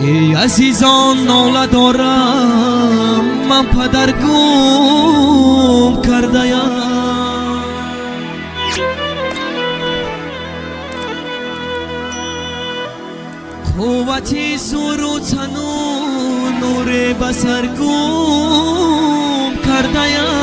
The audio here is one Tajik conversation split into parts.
Эй азизон, нола дорам, ман падар гум кардаям. Қуввати зуру тану нуре ба сар гум кардаям.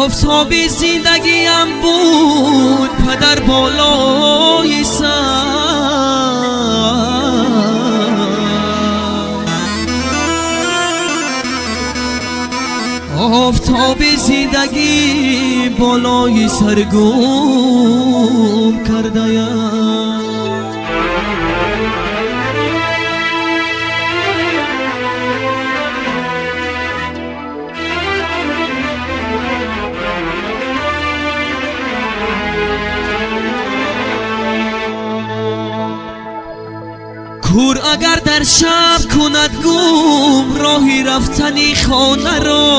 Офтоби зиндагиам буд падар болои сар. Офтоби зиндагӣ болои сар гум кардаям. Кур агар дар шаб кунад гум роҳи рафтани хонаро,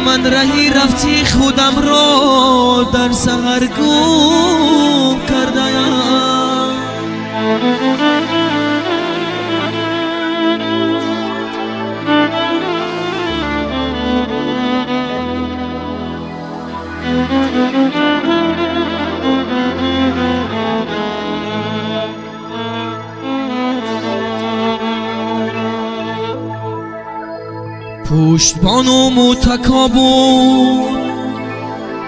ман раҳи рафти худамро дар саҳар гум кардаям. Пуштбону мутако буд,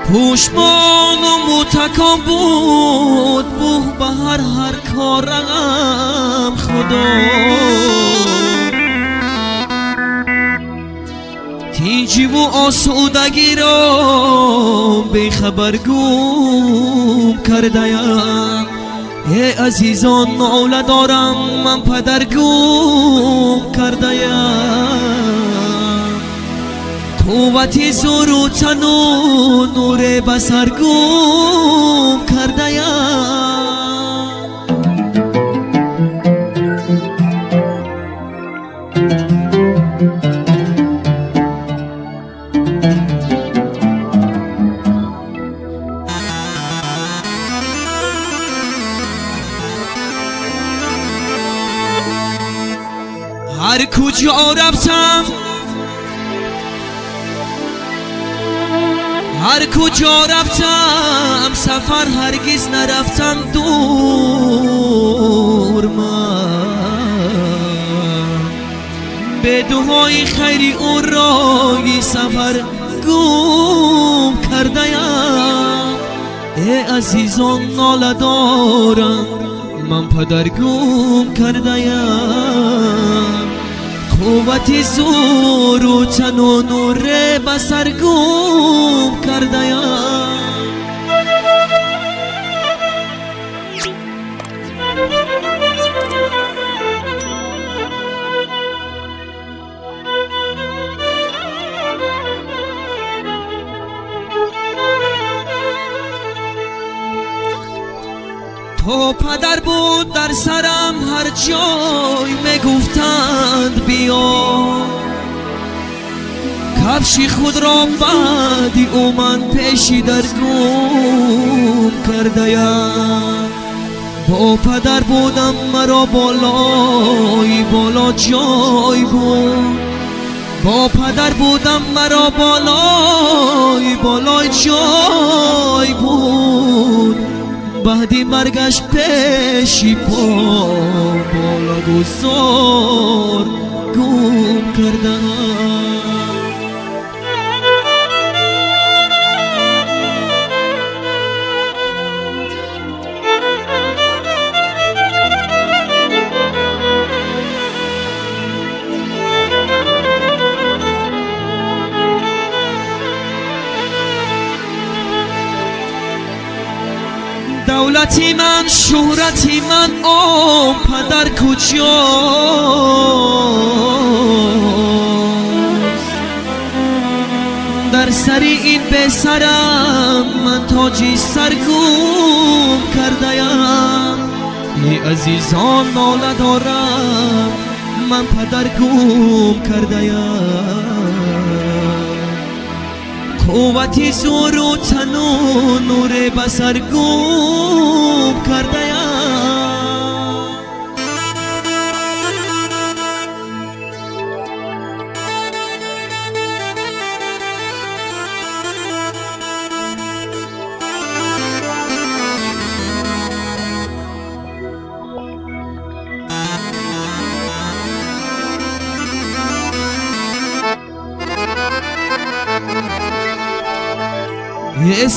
пуштбону мутако буд, буҳ ба ҳар корам худо. Тинҷиву осудагиро бехабар гум кардаям. Эй азизон, нола дорам, ман падар гум кардаям. Қуввати зуру тану нуре ба сар гум кардаям. Ҳар куҷо рафтам, ҳар куҷо рафтам, сафар ҳаргиз нарафтам дур ман. Бе дуои хайри ӯ роҳи сафар гум кардаям. Эй азизон, нола дорам, ман падар гум кардаям. Қуввати зуру тану нуре ба сар гум кардаям. То падар буд дар сарам ҳар ҷой мегуфтанд биё, кафши худро баъди ӯ ман пеши дар гум кардаям. Бо падар будам маро болои боло ҷой буд, бо падар будам маро болои болои ҷой буд. Баъди маргаш пеши по боло гузор гум кардам. Давлати ман, шӯҳрати ман, о падар куҷост? Дар сари ин бесарам ман тоҷи саргум кардаям. Эй азизон, нола дорам, ман падар гум кардаям. Қуввати зӯру тану нуре ба сар гум кардаям.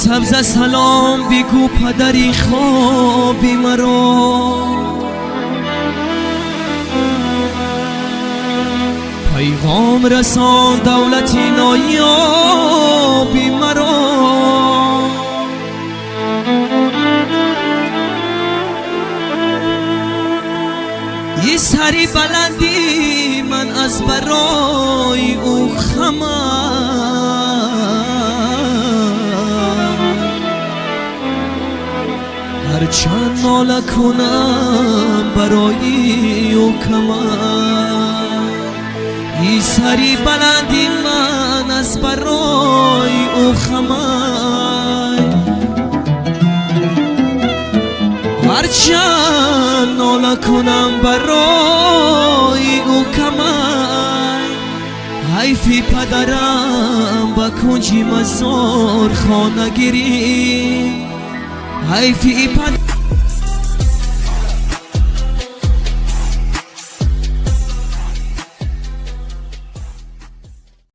Сабза салом бигӯ падари хоби маро, пайғом расон давлати ноёби маро. Е сари баландӣ ман аз барои ӯ хама, ҳарчанд нола кунам барои ӯ камам. И сари баланди ман аз барои ӯ хамай, ҳарчанд нола кунам барои ӯ камай. Ҳайфи падарам ба кунҷи мазор хона гирифт, ҳайфи падарам.